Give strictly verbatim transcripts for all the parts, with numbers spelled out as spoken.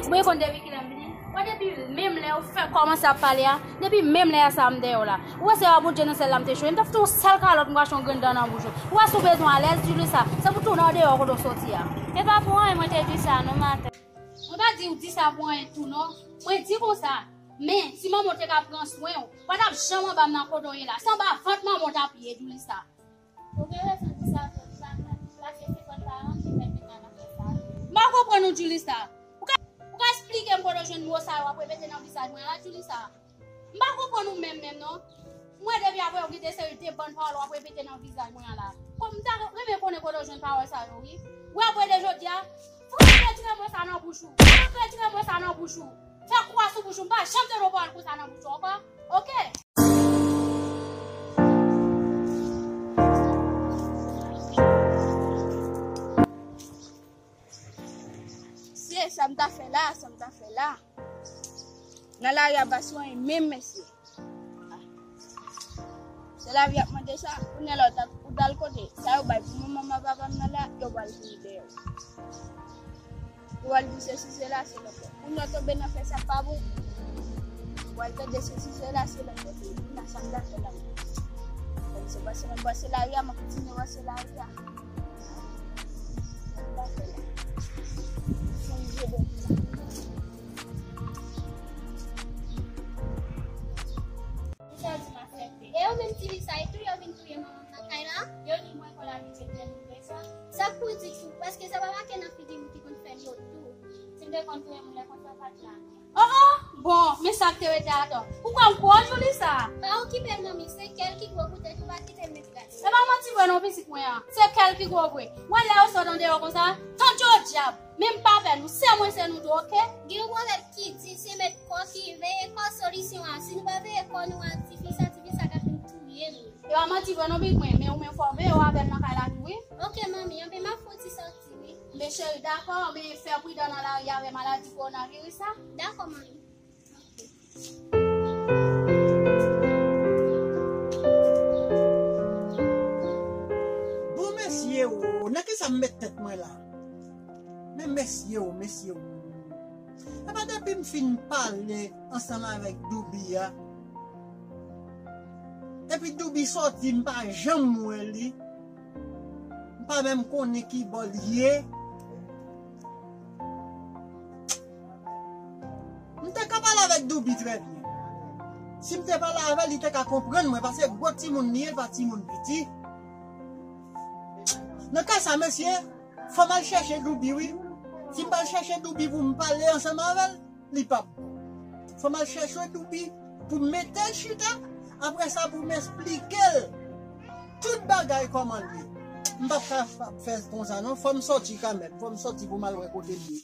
Mwen konn depi kilè m vini. Wè depi menm lè ou fè kòmanse ap pale a, depi menm lè a sa m dèyè w la. Ou wè se pa Bondye nan syèl la m te chwe. M ta fout ou yon sèl kalòt m ka chwe yon grenn dan nan bouch ou. Ou wè si w bezwen alèz, Julissa, se pou tounen andeyò kote w soti a. E pa pou anyen mwen te di sa non maten. Mwen pa di w di sa pou anyen tou non. Mwen di konsa, men si manman w te ka pran swen w, w pa t ap janm anba m nan kote w ye la. Se anba vant manman w t ap ye, Julissa. Ou gen rezon di sa tou, m pa m pa se se bòn paran ki fè m met nan afè sa. M pa konprann ou, Julissa. Ou ka, ou ka esplike m kote w jwenn mo sa yo w ap repete nan vizaj mwen an la, Julissa? M pa konprann ou menm menm non. Mwen depi apre ou kite seri de bòn pawòl w ap repete nan vizaj mwen an la. Kòm m ta renmen konnen kote w jwenn pawòl sa yo wi. Ou ap rele jodi a, fò w retire mo sa nan bouch ou. Fò w retire mo sa nan bouch ou. Fè kwa sou bouch ou, m pa janm tande yon pawòl konsa nan bouch ou ankò. Oke? Mesye, sa m ta fè la, sa m ta fè la. Nan lari a pa sou anyen menm, mesye. Se lavi ap mande sa. Kounye a la, ou t al kote? Sa yo bay pou manman papa m nan la, yo pral vini dèyè w. Ou pral di sesi sela, se lòt lè. Kounye a w tonbe nan fè sa pa bon. Ou pral tande sesi sela, se lòt lè. Kounye a sa m ta fè la. Kòm se pase m ap pase lari a, m ap kontinye pase lari a. Sa m ta fè la. Sonje bon. Kisa w di m ap fè? E yo menm ti li sa, e tou yo vin touye manman m nan kay la? Yo di mwen konn abitye fè moun fè sa. Sa k pou di tou, paske sa pa make nan figi m ki konn fè m yo tou. Si m te konn touye moun lè konsa w pa t la. Oh, oh, bon, men sa k te rete atò. Ou kwè m kwè w, Julissa? Pa okipe l, manmi, se kè l ki gwo pou tèt ou, pa kite l met gade. E pa manti vre non, pitit mwen an. Se kè l ki gwo vre. Mwen lè yo sot andeyò konsa, tande yo dyab. Men m pa pè nou, se mwen se nou tou, oke? Gen yon pwovèb ki di, se mèt kò ki veye kò, solisyon a. Si nou pa veye kò nou a, tifi sa, tifi sa ka fin touye nou. E pa manti vre non, pitit mwen, men ou menm fò w veye w avè m nan kay la tou, wi. Oke, manmi, anben m ap fouti sòti, wi. Men cheri, dakò, men fè pridan nan lari avè maladi kowonaviris la. Dakò, manmi. Bon, mesye o, nan kisa m met tèt mwen la? Men mesye o, mesye o. Epa depi m fin pale ansanm avèk Doubi a, epi Doubi sòti, m pa janm wè li. M pa menm konnen ki bò l ye. M te ka pale avèk Doubi trè byen. Si m te pale avè l, li te ka konprann mwen, paske gwo timoun li ye, l pa timoun piti. Nan ka sa, mesye, fò m al chèche Doubi, wi. Si m pa al chèche Doubi pou m pale ansanm avè l, li p ap bon. Fò m al chèche Doubi pou m mete l chita. Apre sa, pou m esplike l tout bagay kòman l ye. M p ap ka f-, fè l konsa, non. Fò m sòti kanmenm. Fò m sòti pou m al wè kote l ye.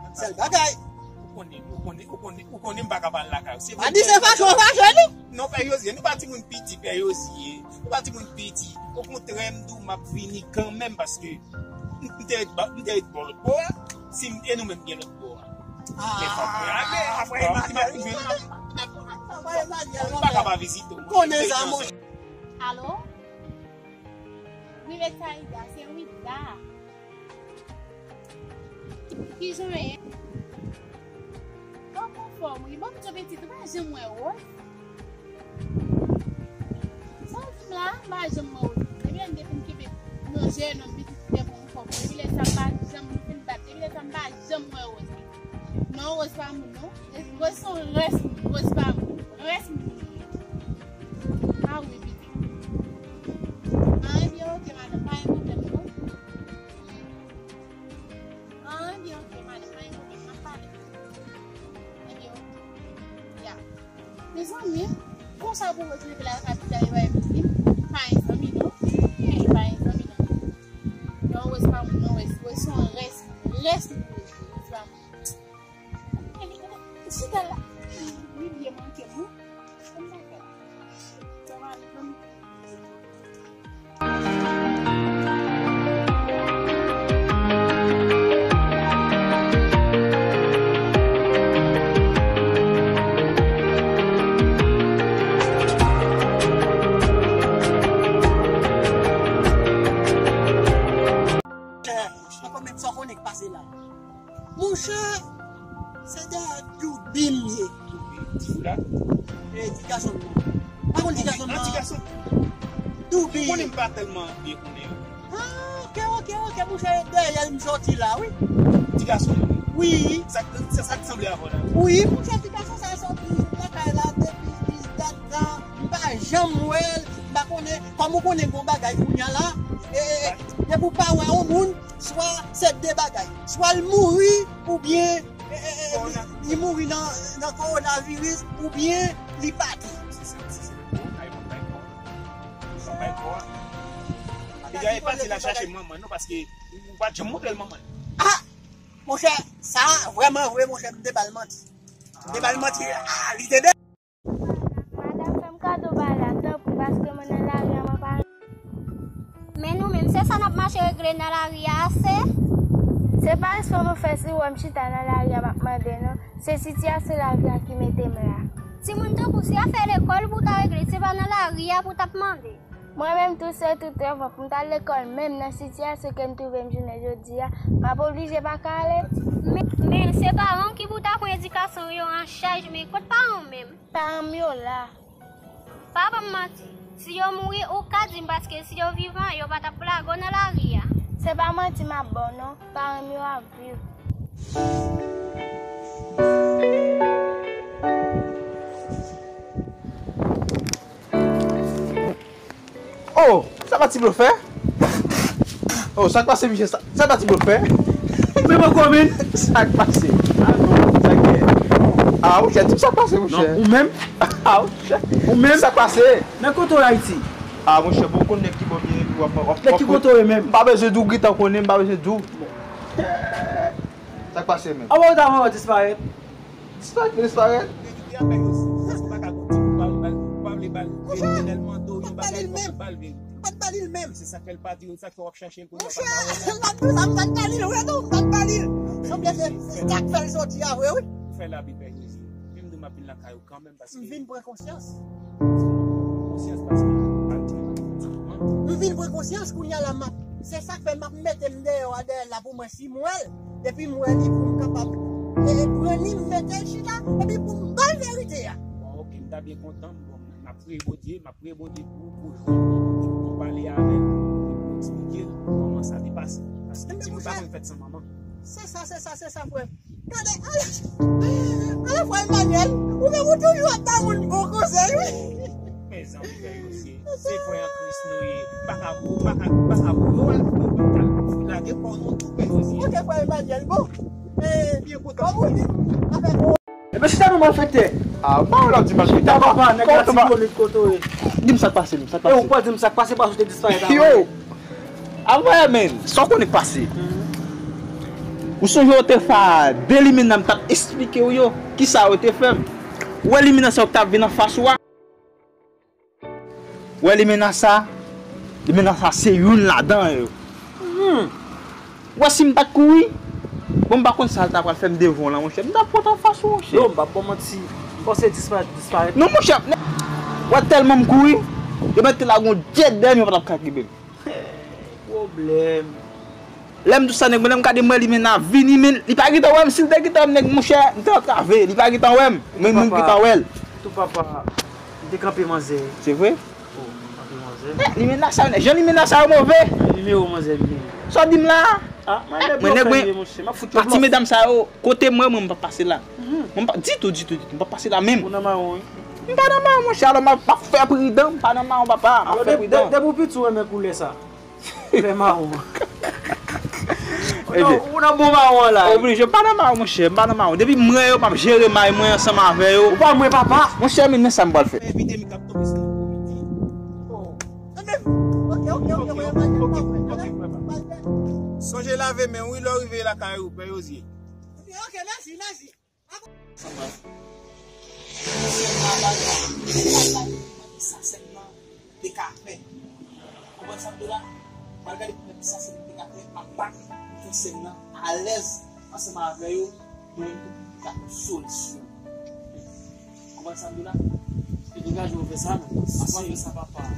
Sèl bagay. Ou konnen, ou konnen, ou konnen, ou konnen m pa ka pale lakay ou. Se vre. Pa di se fache, w fache, non. Non, Pè Jozye, nou pa timoun piti, Pè Jozye. Nou pa timoun piti. Okontrè, m di w, m ap vini kanmenm paske m te ret ba-, m te ret bò lòt bò a. Si m, e nou menm gen lòt bò a. Men fòk mwen ale. Apre Emmanuel, apre Emmanuel, m pa ka pa vizite w. Konnen sa, monchè. Alo? Wi, Betsaida, se Wida. Kijan w ye? Mwen anfòm, wi. Bon, m di w pitit, ou pa janm wè Rose? Sa w di m la, m pa janm wè Rose. Depi lè m depi m kenbe nan je non pitit, m te bon anfòm. Depi lè sa m pa janm, m fin bat. Depi lè sa m pa janm wè Rose. Non, Rose pa moun, non. Rose se yon rès moun, Rose pa moun. Rès moun. A wi, pitit. A, ebyen, oke, madanm, pa gen pwoblèm, non. A, ebyen, oke, madanm, pa gen pwoblèm, n ap pale. Ebyen, oke. Ya. Mezanmi, konsa pou Rose rive la kapital, li pa vin vin. Pa gen zanmi, non. Li pa gen zanmi, non. Non, Rose pa moun, non, Rose, Rose se yon rès moun, rès moun, Rose pa moun. Chita la. Li byen manke m, wi. Konn bagay. Sa va, li konn. Monchè, monchè, sa w konnen k pase la. Monchè, se dèyè Doubi m ye. Doubi, ti fou la? E, ti gason m nan. Pa konn ti gason m nan. An, ti gason. Doubi. Ou konnen m pa tèlman byen konnen yo. A, oke, oke, oke, monchè, dèyè l m sòti la, wi. Ti gason m. Wi. Sa, sa, sa k sanble avè w la? Wi, monchè, ti gason sa sòti lakay la depi dat la. M pa janm wè l. M pa konnen, kòm ou konnen gon bagay kounye a la, e, e, e, depi w pa wè yon moun, swa se de bagay. Swa l mouri, oubyen, e, e, e, li, li mouri nan, nan kowonaviris, oubyen li pati. Si se, si se de kò, kay mwen bay kò. Mwen bay kò a. Li di a, e pati la chache manman l non, paske ou pa t janm montre l manman l. A! Monchè, sa vrèman vre, monchè, m te ba l manti. M te ba l manti, a, li te de. Madanm, fè m kado bagay la, tanpri, paske mwen nan lari a, mwen pa. Men nou menm, se sa n ap mache regle nan lari a, se? Se pa respè mwen fè si w wè m chita nan lari a, m ap mande, non. Se sitiyasyon lavi a ki mete m la. Timoun tankou, se afè lekòl pou w ta regle, se pa nan lari a pou w t ap mande. Mwen menm tou, se tout rèv mwen pou m t al lekòl, menm nan sitiyasyon ke m twouve m jounen jodi a, m ap oblije pa ka ale. Men, men se paran w ki pou ta pran edikasyon yo an chaj, men kot paran w menm? Paran m yo la. Pa ban m manti. Si yo mouri, ou ka di m, paske si yo vivan, yo pa t ap lage w nan lari a. Se pa manti m ap ba w non, paran m yo ap viv. Oh, sa pa ti blofè? Oh, sa k pase, misye? Sa, sa pa ti blofè? Men mwen komin. Sa k pase? Ah, non. Sa k gen? Ah, monchè, di m sa k pase, monchè. Non, ou menm? Ah, monchè. Ou menm? Sa k pase? Nan kote w Ayiti? Ah, monchè, bon, konn nèg ki bò m ye, epi w ap, w ap. Nèg ki kote w ye menm? M pa bezwen di w, gentan konnen, m pa bezwen di w. Sa k pase menm? Anba w ta vwè w disparèt. Disparèt, disparèt. Yo di afè yo si, si pa ka kontinye pale. ba l verite. M pa t ba li l menm. Se sa k fè l pa di w, sa k fè w ap chache l kounye a, w pa ka wè l. Monchè, l ap di w sa, m pa t ba li l vre non, m pa t ba li l. Sanble se, se sa k fè l soti a vre, wi. Ou fè labi pè Jezi. Vin m di w m ap vin lakay ou kanmenm paske m vin pran konsyans. Konsyans paske m vin pran konsyans kounye a la, m ap, se sa k fè m ap mete m deyò a dèyè la pou mwen si m wè l. Depi m wè li pou m kapab, e, pran li, m mete l chita, epi pou m ba l verite a. Bon, oke, m ta byen kontan, bon, m ap priye Bondye, m ap priye Bondye pou, pou jwenn li, pou pale avè l, pou eksplike l kòman sa te pase. Paske ti m pa konn fèt san manman. Se sa, se sa, se sa, frè m. Gade, ala, ala frè Emmanuel, ou menm ou toujou ap ba moun bon konsèy, wi. Mezanmi, pè Jozye, se frè an Kris nou ye. Pa ka, pa ka, pa ka, ou al, ou al lage kò nou tou, pè Jozye. Ok, frè Emmanuel, bon. E, byen kontan pou li. Afè bon. Ebyen, chita non, malfektè. Ah, pa w la di malfektè. Chita, papa, nèg la ti bolit kote w ye. Di m sa k pase, di m sa k pase. E ou pa di m sa k pase, paske w te disparèt avan. Yo! Avè, men, sa w konnen k pase? Ou sonje w te fè a de limena m t ap esplike w yo, kisa yo te fè m. Ou wè limena sa yo k t ap vin anfas ou a? Ou wè limena sa? Limena sa se youn ladan yo. Ou wè si m pa t kouri? Bon, m pa konn sa l ta pral fè m devan w lan, monchè. M t ap pran anfas ou, monchè. Yo, m p ap ba w manti. M panse disparèt, disparèt. Non, monchè, nè-, ou wè tèlman m kouri, yo mèt te lage yon djèt dèyè m, yo pa t ap ka kenbe m. Pwoblèm. Lè m di w sa, nèg, men lè m gade m wè limena vini, men li pa gentan wè m. Si l te gentan wè m, nèg, monchè, m te antrave. Li pa gentan wè m. Mwen menm m gentan wè l. Tou papa, m te kanpe manzè. Se vre? Oh, m kanpe manzè. Eh, limena sa yo, nèg, jan limena sa yo move. Nimewo manzè m genyen. Sa w di m la? Ah, mwen nèg, mwen, monchè, m ap fout yo blòf. Pati medam sa yo, kote mwen, mwen, m p ap pase la. Mwen, m pa, ditou, ditou, ditou, m p ap pase la menm. Ou nan mawon, wi. M pa nan mawon, monchè, alò m ap, m ap fè pridan, m pa nan mawon, papa, m ap fè pridan. Depi w piti, w renmen koulè sa. Koulè mawon. Ou nan, ou nan bon mawon la. Oblije, m pa nan mawon, monchè, m pa nan mawon. Depi m wè yo, m ap jere may mwen ansanm avè yo. Ou pa mwen, papa. Monchè, men, men sa m pral fè. Evite m k ap tonbe sou nou pou midi. Oh. Ebyen, ok, ok, ok, ok, ok, ok, ok, ok. Sonje lave men w, wi, lè w rive lakay ou, pè Jozye. Ok, ok, mèsi, mèsi. Sa m pral fè? Sa sèlman te ka fè. Konprann sa m di w la? M pral gade pou mwen ki sa sèlman te ka fè. M ap bat pou fè sèlman alèz ansanm avè yo. Mwen menm tou pou ka solisyon. Konprann sa m di w la? Degaje w fè sa non. Avan yo sa papa.